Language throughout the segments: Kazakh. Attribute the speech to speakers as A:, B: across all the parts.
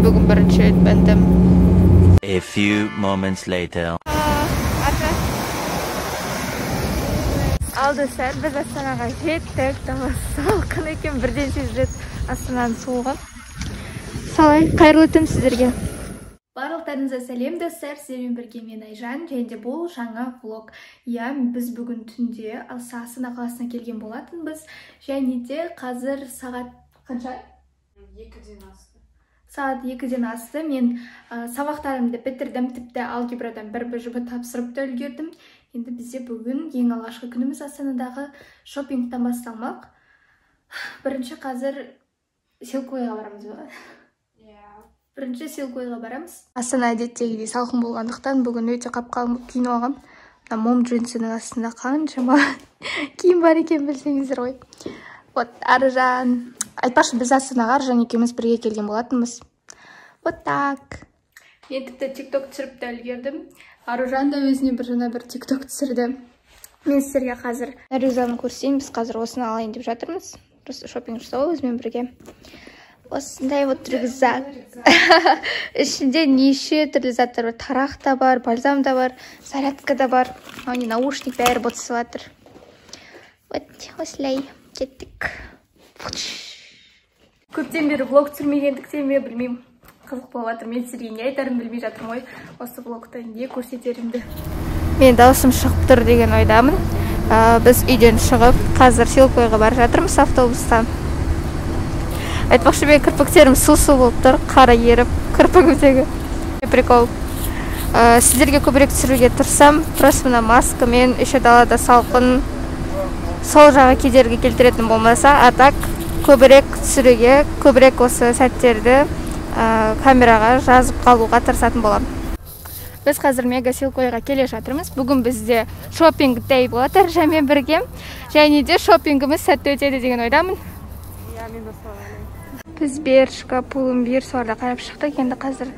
A: Бүгін бірінші рет міндім.
B: A few moments later.
A: Ал достар, біз Астанаға жеттік. Дала салқын екен, бірден сезіледі Астананың суығы. Солай, қайырлы түн сіздерге.
C: Барлықтарыңызға сәлем достар, сіздермен бірге мен Айжан, және де бұл жаңа влог. Иә, біз бүгін түнде Астана қаласына келген болатынбыз. Және де қазір сағат қанша?
D: 2-ден асты.
C: Сағат 2-ден асты. Мен сабақтарымды бітірдім, тіпті алгебрадан бір БЖБ тапсырып та үлгердім. Енді бізде бүгін ең алғашқы күніміз Астанадағы шопингтан басталмақ. Бірінші қазір Силквейға барамыз ба? Бірінші Силквейға барамыз. Астана әдеттегідей салқын болғандықтан бүгін өте қап-қалың болып киініп алғам. Мына мом джинсының астында қаншама киім бар екен білсеңіздер ғой. Вот, Аружан. Айтпақшы, біз Астанаға Аружан екеуміз бірге келген болатынбыз. Вот так. Мен тіпті TikTok түсіріп те үлгердім. Аружан да өзіне бір жаңа бір TikTok түсірді. Мен сіздерге қазір рюкзагын көрсетейін. Біз қазір осыны алайын деп жатырмыз. Просто шопинг жасау өзімен бірге. Осындай вот рюкзак. Ішінде неше түрлі заттар бар. Тарақ та бар, бальзам да бар, зарядка да бар. Мынау наушник, бәрі бот жатыр. Вот осылай кеттік. Көптен бері влог түсірмегендіктен бе білмеймін. Қызық болып жатыр. Мен сіздерге не айтарымды білмей жатырмын ғой. Осы влогта не көрсетерімді.
A: Мен дауысым шығып тұр деген ойдамын. Біз үйден шығып, қазір Силквейға бара жатырмыз автобустан. Айтпақшы, мен кірпіктерім су-су болып тұр, қара еріп кірпігімдегі. Прикол. Сіздерге көбірек түсіруге тырысам, просто мына маскамен, еще далада салқын, сол жағы кедергі келтіретін болмаса, а так көбірек түсіруге, көбірек осы сәттерді камераға жазып қалуға тырысатын боламын. Біз қазір Мега Силквейға келе жатырмыз. Бүгін бізде шопинг дей болады Аружанмен бірге. Және де шопингіміз сәтті өтеді деген ойдамын.
D: Иә, мен де солай ойлаймын.
A: Біз Бершка, Пулумбир соларды қарап шықтық. Енді қазір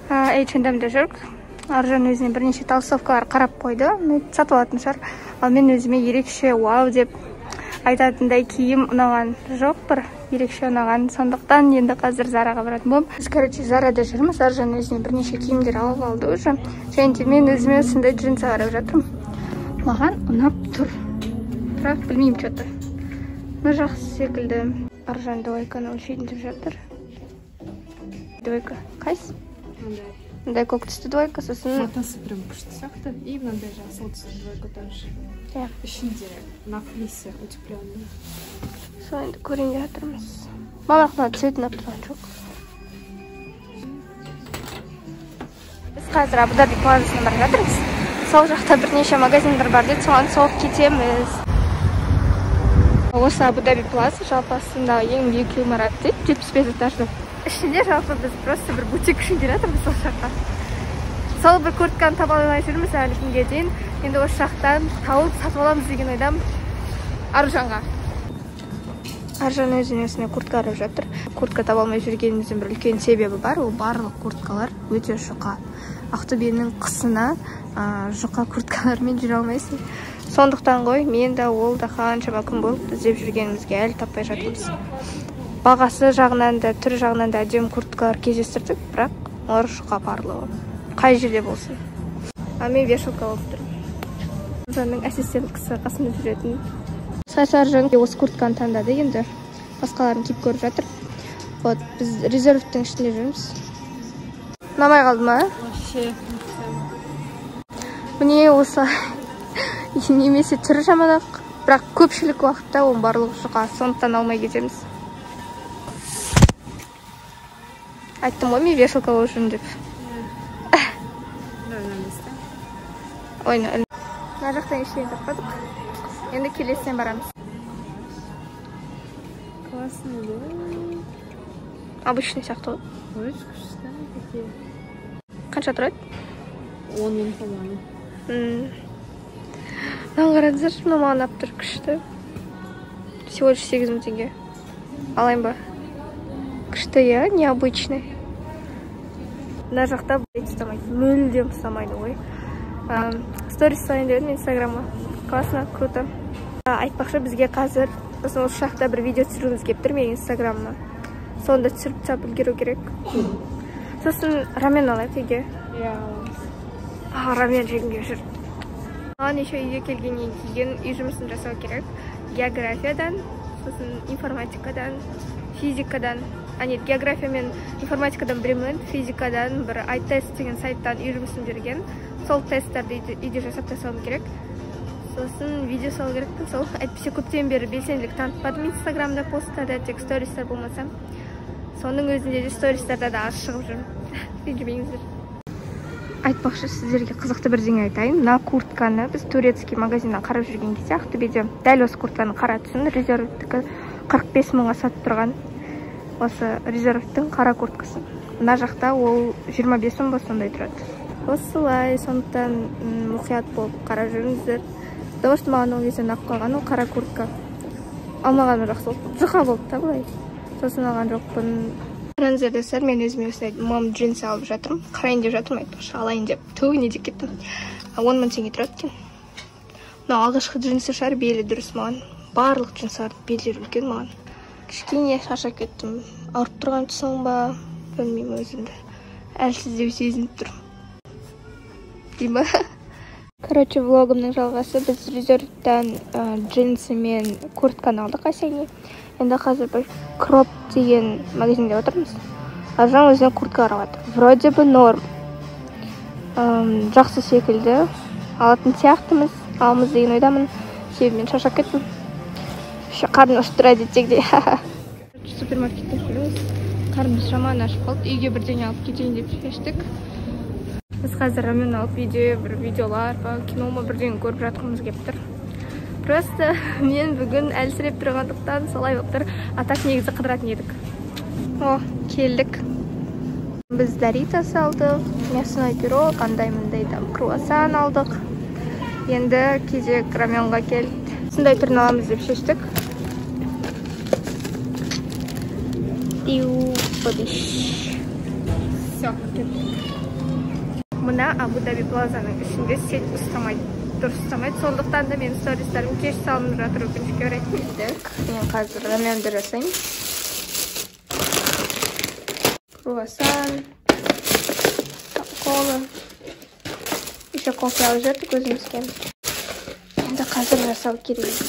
A: H&M-де жүрік. Аружан өзіне бірнеше толстовкалар қарап қойды. Сатып алатын шығар. Ал мен өзіме ерекше вау деп айтатындай киім ұнаған жоқ, бір ерекше ұнаған. Сондықтан енді қазір Зараға баратын боламын. Біз, короче, Зарада жүрміз. Аружан өзіне бірнеше киімдер алып алды уже. Және де мен өзіме осындай джинсы қарап жатырмын. Маған ұнап тұр. Бірақ білмеймін, что-то. Мына жақсы секілді. Аружан двойканы өлшейін деп жатыр. Двойка. Қайсы? Мындай көк түсті двойка, сосын
D: матасы прям күшті сияқты. И мынандай жасыл түсті двойка тоже.
A: Иә.
D: Ішінде на флисе утепленный.
A: Сол енді көрейін деп жатырмыз. Маған мына цвет ұнап тұрған жоқ. Біз қазір Абу-Даби плазасына бара жатырмыз. Сол жақта бірнеше магазиндар бар дейді, соған соғып кетеміз. Осы Абу-Даби плаза жалпы Астанадағы ең биік ғимарат дейді, 75 этажды. Ішінде жалпы біз просто бір бутик үшін келе жатырмыз сол жаққа. Сол бір куртканы таба алмай жүрміз әлі күнге дейін. Енді осы жақтан тауып сатып аламыз деген ойдамын Аружанға. Аружан өзіне осындай куртка қарап жатыр. Куртка таба алмай жүргеніміздің бір үлкен себебі бар. Ол барлық курткалар өте жұқа. Ақтөбенің қысына жұқа курткалармен жүре алмайсың. Сондықтан ғой мен де ол да қаншама күн болып іздеп жүргенімізге әлі таппай жатырмыз. Бағасы жағынан да, түрі жағынан да әдемі курткалар кездестірдік, бірақ олар жұқа барлығы. Қай жерде болсын. А мен вешалка болып тұрмын. Аружанның ассистенткісі қасында жүретін. Аружан осы куртканы таңдады, енді басқаларын киіп көріп жатыр. Вот, біз резервтің ішінде жүрміз. Ұнамай қалды ма?
D: Вообще.
A: Міне осы немесе түрі жаман-ақ, бірақ көпшілік уақытта оның барлығы жұқа, сондықтан алмай кетеміз. Айттым ғой, мен вешалка болып жүрмін деп. Ой, мына жақтан ештеңе таппадық. Енді келесіне барамыз.
D: Классный, да?
A: Обычный сияқты ғой.
D: Ой, күшті такие.
A: Қанша тұрады?
D: 10 мың, по-моему.
A: Мынаны қараңыздаршы, мынау маған ұнап тұр, күшті. Всего лишь 8 мың теңге. Алайын ба? Күшті, иә, необычный. Мына жақта ұстамайды, мүлдем ұстамайды ғой. Сторис салайын деп едім инстаграмға. Классно, круто. Айтпақшы, бізге қазір сосын осы жақта бір видео түсіргіміз келіп тұр менің инстаграмыма. Соны да түсіріп тастап үлгеру керек. Сосын рамен алайық үйге.
D: Иә, аламыз.
A: Рамен жегім келіп жүр. Маған еще үйге келгеннен кейін үй жұмысын жасау керек. Географиядан, сосын информатикадан, физикадан. А нет, география мен информатикадан білемін, физикадан бір iTest деген сайттан үй жұмысын берген. Сол тесттарды үйде жасап тастауым керек. Сосын видео салу керекпін. Сол әйтпесе көптен бері белсенділік танытпадым Инстаграмда, посттарда, тек стористар болмаса. Соның өзінде де стористарда да аз шығып жүрмін. Ренжімеңіздер. Айтпақшы, сіздерге қызықты бірдеңе айтайын. Мына куртканы біз турецкий магазиннен қарап жүрген кезде Ақтөбеде дәл осы куртканың қара түсін Резервтікі 45 мыңға сатып тұрған. Осы Резервтің қара курткасы. Мына жақта ол 25 мың ба сондай тұрады. Осылай, сондықтан мұқият болып қарап жүріңіздер. Потому что маған ол кезде ұнап қалған ол қара куртка. Алмағаным жақсы болды. Жұқа болды да былай. Сосын алған жоқпын. Қараңыздар достар, мен өзіме осындай мам джинсы алып жатырмын. Қарайын деп жатырмын, айтпақшы, алайын деп. Ту, не деп кеттім. 10 мың теңге тұрады екен. Мынау алғашқы джинсы шығар, белі дұрыс маған. Барлық джинсылардың белдері үлкен маған. Кішкене шаршап кеттім. Ауырып тұрған тұсым ба, білмеймін өзімді. Әлсіздеу сезініп тұрмын. Деймін ба? Короче, влогымның жалғасы. Біз Резервтан джинсы мен куртканы алдық осенний. Енді қазір бір Кроп деген магазинде отырмыз. Аржан өзіне куртка қарап жатыр. Вроде бы норм. Жақсы секілді. Алатын сияқтымыз. Аламыз деген ойдамын. Себебі мен шаршап кеттім. Қарным ашып тұр әдеттегідей. Супермаркетте жүрміз. Қарнымыз жаман ашып қалды. Үйге бірдеңе алып кетейін деп шештік. Біз қазір рамен алып үйде бір видеолар ба, кино ма бірдеңе көріп жатқымыз келіп тұр. Просто мен бүгін әлсіреп тұрғандықтан солай болып тұр. А так негізі қыдыратын едік. О, келдік. Біз Доритос алдық, мясной пирог, андай-мындай там круассан алдық. Енді кезек раменға келді. Сондай түрін аламыз деп шештік. Все, кеттік. Мына Абу-Даби плазаның ішінде сеть ұстамайды, дұрыс ұстамайды. Сондықтан да менің стористарым кеш салынып жатыр, өкінішке орай. Мен қазір раменді жасаймын. Круассан, кола. Еще кофе алып жібердік өзімізге. Енді қазір жасау керек.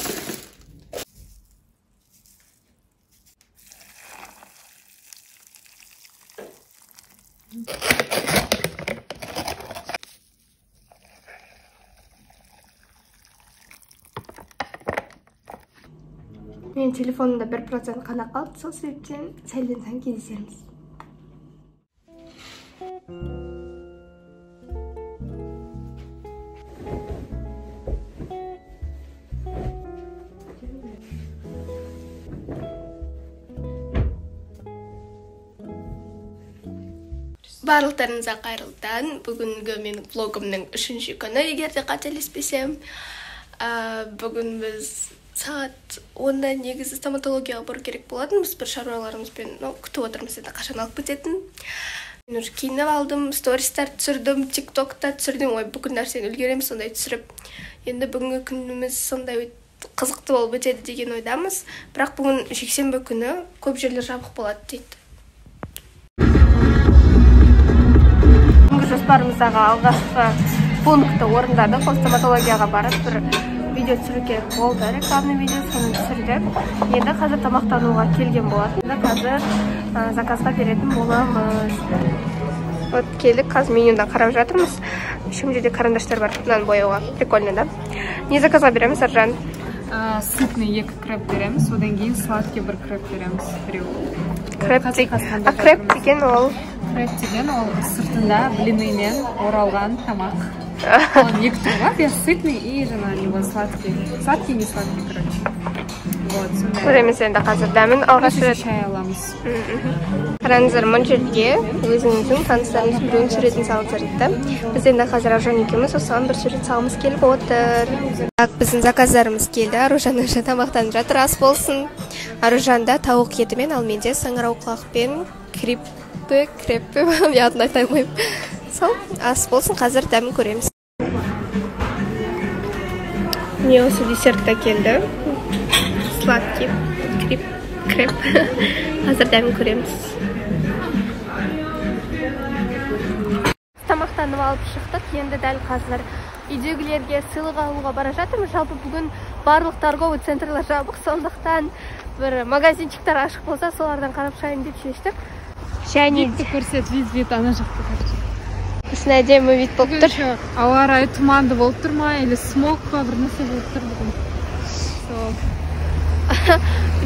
A: Мен телефонымда 1% қана қалды, сол себептен сәлден соң кездесерміз. Барлықтарыңызға қайырлы таң. Бүгінгі менің влогымның 3-ші күні, егер де қателеспесем. Бүгін біз сағат 10-да негізі стоматологияға бару керек болатын. Біз бір шаруаларымызбен, күтіп отырмыз енді қашан алып кететін. Мен уже киініп алдым, стористар түсірдім, тиктокта түсірдім. Ой, бүкіл нәрсені үлгереміз сондай түсіріп. Енді бүгінгі күніміз сондай қызықты болып өтеді деген ойдамыз. Бірақ бүгін жексенбі күні көп жерлер жабық болады дейді. Бүгінгі жоспарымыздағы алғашқы пунктті орындадық. Ол стоматологияға барып бір видео түсіру керек болды, рекламный видео, соны түсірдік. Енді қазір тамақтануға келген болатын. Енді қазір заказға беретін боламыз. Вот келдік, қазір менюдан қарап жатырмыз. Еще мына жерде карандаштар бар, мынаны бояуға. Прикольно, да? Не заказға береміз, Аржан?
D: Сытный 2 креп береміз, одан кейін сладкий бір креп береміз, біреу.
A: Креп креп деген ол?
D: Креп деген ол сыртында блинымен оралған тамақ. Он екі түрі бар, я сытный и жаңа него сладкий. Сладкий, не сладкий, короче. Вот, сондай.
A: Көреміз енді қазір дәмін алғаш рет.
D: Шай аламыз.
A: Қараңыздар, мына жерге өзіңіздің таныстарыңыздың біреуінің суретін салып жіберді. Біз енді қазір Аружан екеуміз осыған бір сурет салғымыз келіп отыр. Так, біздің заказдарымыз келді. Аружан уже тамақтанып жатыр, ас болсын. Аружанда тауық етімен, ал менде саңырауқұлақпен креппі, мен атын айта алмаймын. Сол, ас болсын, қазір дәмін көреміз. Міне осы десерт та келді. Сладкий креп. Қазір дәмін көреміз. Тамақтанып алып шықтық. Енді дәл қазір үйдегілерге сыйлық алуға бара жатырмыз. Жалпы бүгін барлық торговый центрлер жабық, сондықтан бір магазинчиктер ашық болса, солардан қарап шығайын деп шештік. Және
D: Видті көрсет, вид ана жақта короче.
A: Осындай әдемі вид болып тұр.
D: Ауа райы тұманды болып тұр ма, или смог па, бір нәрсе болып тұр бүгін. Сол.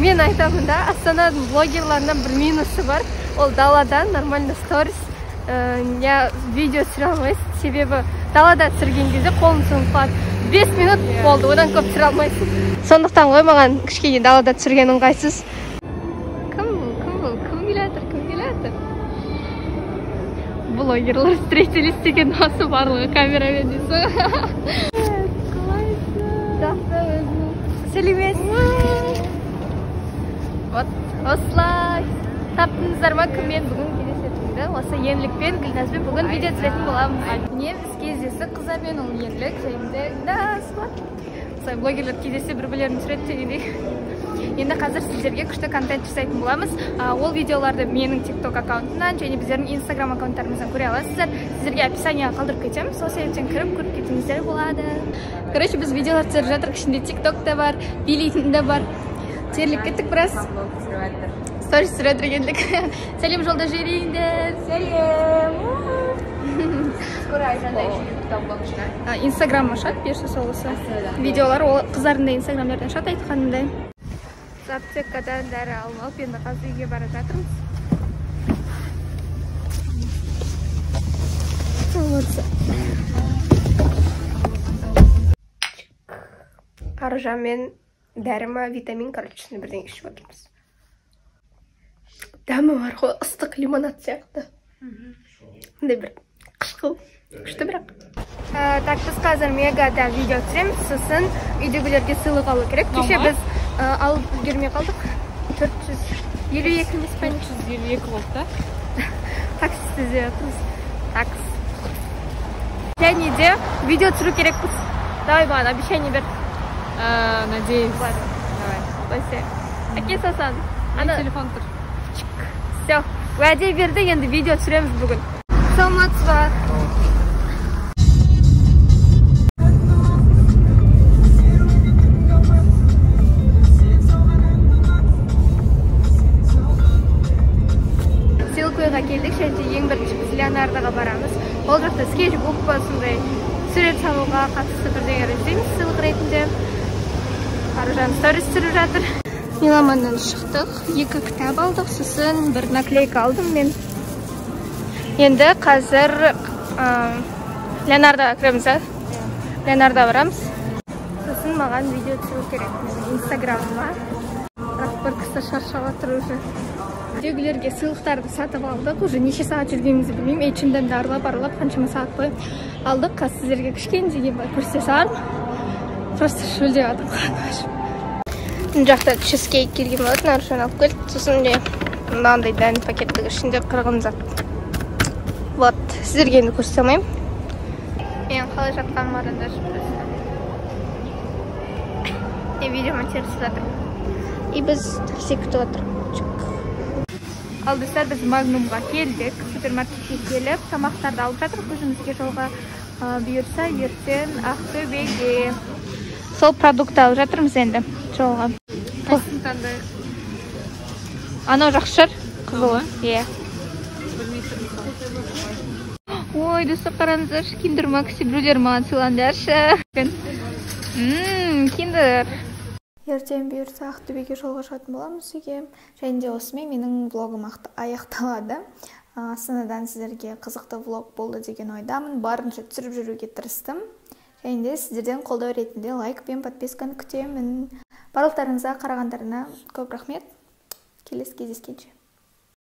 A: Мен айтамын да, Астананың блогерларынан бір минусы бар. Ол даладан нормально сторис, я видео түсіре алмайсың. Себебі далада түсірген кезде қолың сынып қалады. 5 минут болды, одан көп түсіре алмайсың. Сондықтан ғой маған кішкене далада түсірген ыңғайсыз. Кім бұл? Кім бұл? Кім келе жатыр? Кім келе жатыр? Блогерлар встретились деген осы барлығы камерамен дейсің. Қалайсың? Жақсы, өзің. Сәлеметсіз. Вот, осылай. Таптыңыздар ма кіммен бүгін кездесетінімді? Осы Еңлікпен, Гүлназбен бүгін видео түсіретін боламыз. Міне біз кездестік қыздармен, ол Еңлік және де Гүлназ. Осылай блогерлер кездессе бір-бірлерін түсіреді дегендей. Енді қазір сіздерге күшті контент жасайтын боламыз. Ол видеоларды менің TikTok аккаунтымнан және біздердің Instagram аккаунттарымыздан көре аласыздар. Сіздерге описанияға қалдырып кетемін. Сол себептен кіріп көріп кетіңіздер болады. Короче, біз видеолар түсіріп жатырмыз. Ішінде TikTok та бар, билейтін де бар. Терлеп кеттік біраз. Сторис түсіріп жатыр едік. Сәлем жолда жіберейіндер. Сәлем.
D: Скоро Айжан да еще ютубтан блог шығады.
A: Инстаграм ашады, бұйырса сол осы. Видеолар ол қыздардың да инстаграмдардан шығады айтқанымдай. Аптекадан дәрі алып алып, енді қазір үйге бара жатырмыз. Аружанмен дәрі ма, витамин, короче, бірдеңе ішіп отырмыз. Дәмі бар ғой, ыстық лимонад сияқты. Мындай бір қышқыл, күшті бірақ. Так, біз қазір Мегада видео түсіреміз, сосын үйдегілерге сыйлық алу керек. Кеше біз алып үлгермей қалдық. 452 емес пе?
D: 452 болды да?
A: Таксист іздеп жатырмыз. Такс. Және де видео түсіру керекпіз. Давай маған обещание бер.
D: Надеюсь.
A: Ладно.
D: Давай.
A: Әке сасан.
D: Ана телефон тұр.
A: Все. Уәде берді, енді видео түсіреміз бүгін. Саламатсыз ба? Силкойға келдік, және де ең бірінші біз Леонардоға барамыз. Ол жақта скетчбук па, сондай сурет салуға қатысты бірдеңе іздейміз сыйлық ретінде. Аружан сторис түсіріп жатыр. Меломаннан шықтық, 2 кітап алдық, сосын бір наклейка алдым мен. Енді қазір Леонардоға кіреміз, а? Леонардо барамыз. Сосын маған видео түсіру керек менің инстаграмыма. Бірақ бір кісі шаршап жатыр уже. Үйдегілерге сыйлықтарды сатып алдық. Уже неше сағат жүргенімізді білмеймін. H&M-ді аралап-аралап қаншама сағат бойы алдық. Қазір сіздерге кішкене деген бар көрсете саламын. Просто шөлдеп жатырмын, қарным ашып. Мына жақта чизкейк келген болатын, Аружан алып келді. Сосын міне мынандай дән пакеттің ішінде қырғын зат. Вот, сіздерге енді көрсете алмаймын. Мен қалай жатқаным араңдаршы просто. Мен видео монтировать жатырмын. И біз такси күтіп отырмыз. Ал достар, біз Магнумға келдік. Супермаркетке келіп, тамақтарды алып жатырмыз өзімізге жолға. Бұйырса ертең Ақтөбеге. Сол продукт алып жатырмыз енді жолға.
D: Қайсысын таңдайық?
A: Анау жақсы шығар, қызылы. Иә.
D: Білмей тұрмын.
A: Ой, достар, қараңыздаршы, Киндер Макси біреулер маған сыйлаңдаршы. Киндер.
C: Ертең бұйырса Ақтөбеге жолға шығатын боламыз үйге. Және де осымен менің влогым аяқталады. Астанадан сіздерге қызықты влог болды деген ойдамын. Барынша түсіріп жүруге тырыстым. Және де сіздерден қолдау ретінде лайк пен подписканы күтемін. Барлықтарыңызға қарағандарына көп рахмет. Келесі кездескенше.